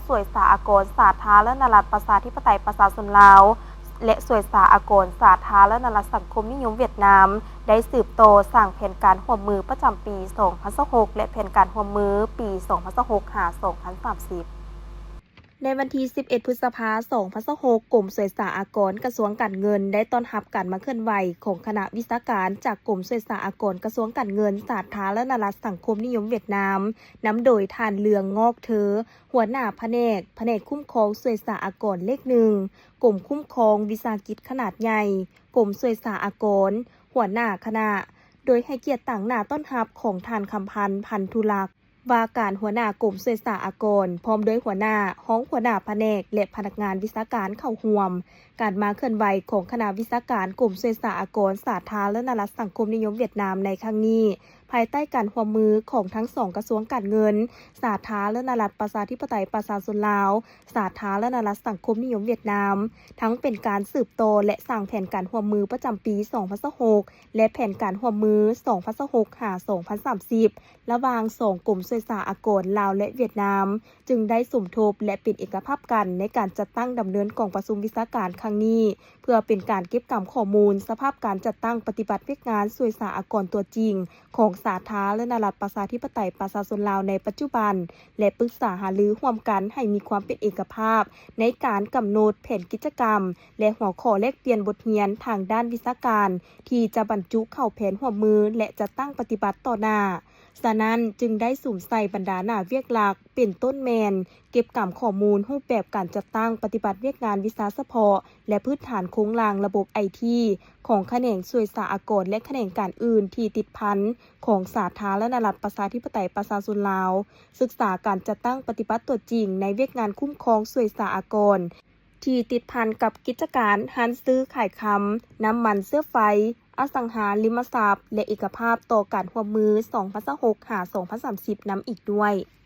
ສວຍສາອາກອນສາທາລະນະລັດ ປະຊາທິປະໄຕ ປະຊາຊົນລາວ ແລະ ສວຍສາອາກອນສາທາລະນະລັດ ສັງຄົມນິຍົມຫວຽດນາມ ໄດ້ສືບຕໍ່ສ້າງແຜນການຮ່ວມມືປະຈຳປີສອງພັນຊາວຫົກ ແລະ ແຜນການຮ່ວມມືປີສອງພັນຊາວຫົກ ຫາ ສອງພັນສາມສິບ. ໃນວັນທີສິບເອັດ ພຶດສະພາ ສອງພັນຊາວຫົກ, ກົມສວຍສາອາກອນ ກະຊວງການເງິນ ໄດ້ຕ້ອນຮັບການມາເຄື່ອນໄຫວຂອງຄະນະວິຊາການຈາກກົມສວຍສາອາກອນ ກະຊວງການເງິນ ສາທາລະນະລັດ ສັງຄົມນິຍົມຫວຽດນາມ, ນຳໂດຍທ່ານ ເຫຼືອງ ງອກເທີ ຫົວໜ້າພະແນກ, ພະແນກຄຸ້ມຄອງສວຍສາອາກອນເລກໜຶ່ງ, ກົມຄຸ້ມຄອງວິສາຫະກິດຂະໜາດໃຫຍ່, ກົມສວຍສາອາກອນ, ຫົວໜ້າຄະນະ, ໂດຍໃຫ້ກຽດຕາງໜ້າຕ້ອນຮັບຂອງທ່ານ ຄຳພັນ ພັນທຸລັກ ວ່າການຫົວໜ້າກົມສວຍສາອາກອນ, ພ້ອມດ້ວຍຫົວໜ້າ, ຮອງຫົວໜ້າພະແນກ ແລະ ພະນັກງານວິຊາການເຂົ້າຮ່ວມ. ການມາເຄື່ອນໄຫວຂອງຄະນະວິຊາການກົມສວຍສາອາກອນ ສາທາລະນະລັດ ສັງຄົມນິຍົມຫວຽດນາມໃນຄັ້ງນີ້ ພາຍໃຕ້ການຮ່ວມມືຂອງທັງສອງກະຊວງການເງິນ, ສາທາລະນະລັດ ປະຊາທິປະໄຕ ປະຊາຊົນລາວ, ສາທາລະນະລັດ ສັງຄົມນິຍົມຫວຽດນາມ, ທັງເປັນການສືບຕໍ່ ແລະ ສ້າງແຜນການຮ່ວມມືປະຈຳປີສອງພັນຊາວຫົກ ແລະ ແຜນການຮ່ວມມືສອງພັນຊາວຫົກ ຫາ ສອງພັນສາມສິບ ລະຫວ່າງສອງກົມສວຍສາອາກອນລາວ ແລະ ຫວຽດນາມ, ຈຶ່ງໄດ້ສົມທົບ ແລະ ເປັນເອກະພາບກັນໃນການຈັດຕັ້ງດຳເນີນກອງປະຊຸມວິຊາການຄັ້ງນີ້ ເພື່ອເປັນການເກັບກຳຂໍ້ມູນສະພາບການຈັດຕັ້ງປະຕິບັດວຽກງານສວຍສາອາກອນຕົວຈິງຂອງສາທາລະນະລັດ ປະຊາທິປະໄຕ ປະຊາຊົນລາວໃນປັດຈຸບັນ ແລະ ປຶກສາຫາລືຮ່ວມກັນໃຫ້ມີຄວາມເປັນເອກະພາບໃນການກຳນົດແຜນກິດຈະກຳ ແລະ ຫົວຂໍ້ແລກປ່ຽນບົດຮຽນທາງດ້ານວິຊາການ ທີ່ຈະບັນຈຸເຂົ້າແຜນຮ່ວມມື ແລະ ຈັດຕັ້ງປະຕິບັດຕໍ່ໜ້າ. ສະນັ້ນ, ຈຶ່ງໄດ້ສຸມໃສ່ບັນດາໜ້າວຽກຫຼັກ ເປັນຕົ້ນແມ່ນ ເກັບກຳຂໍ້ມູນຮູບແບບການຈັດຕັ້ງປະຕິບັດວຽກງານວິຊາສະເພາະ ແລະ ພື້ນຖານໂຄງລ່າງລະບົບໄອທີ ຂອງຂະແໜງສວຍສາອາກອນ ແລະ ຂະແໜງການອື່ນທີ່ຕິດພັນຂອງສາທາລະນະລັດ ປະຊາທິປະໄຕ ປະຊາຊົນລາວ, ສຶກສາການຈັດຕັ້ງປະຕິບັດຕົວຈິງໃນວຽກງານຄຸ້ມຄອງສວຍສາອາກອນ ທີ່ຕິດພັນກັບກິດຈະການຮ້ານຊື້ຂາຍຄຳ, ນ້ຳມັນເຊື້ອໄຟ, ອະສັງຫາລິມະຊັບ ແລະ ເອກະພາບຕໍ່ການຮ່ວມມືສອງພັນຊາວຫົກ ຫາ ສອງພັນສາມສິບ ນຳອີກດ້ວຍ.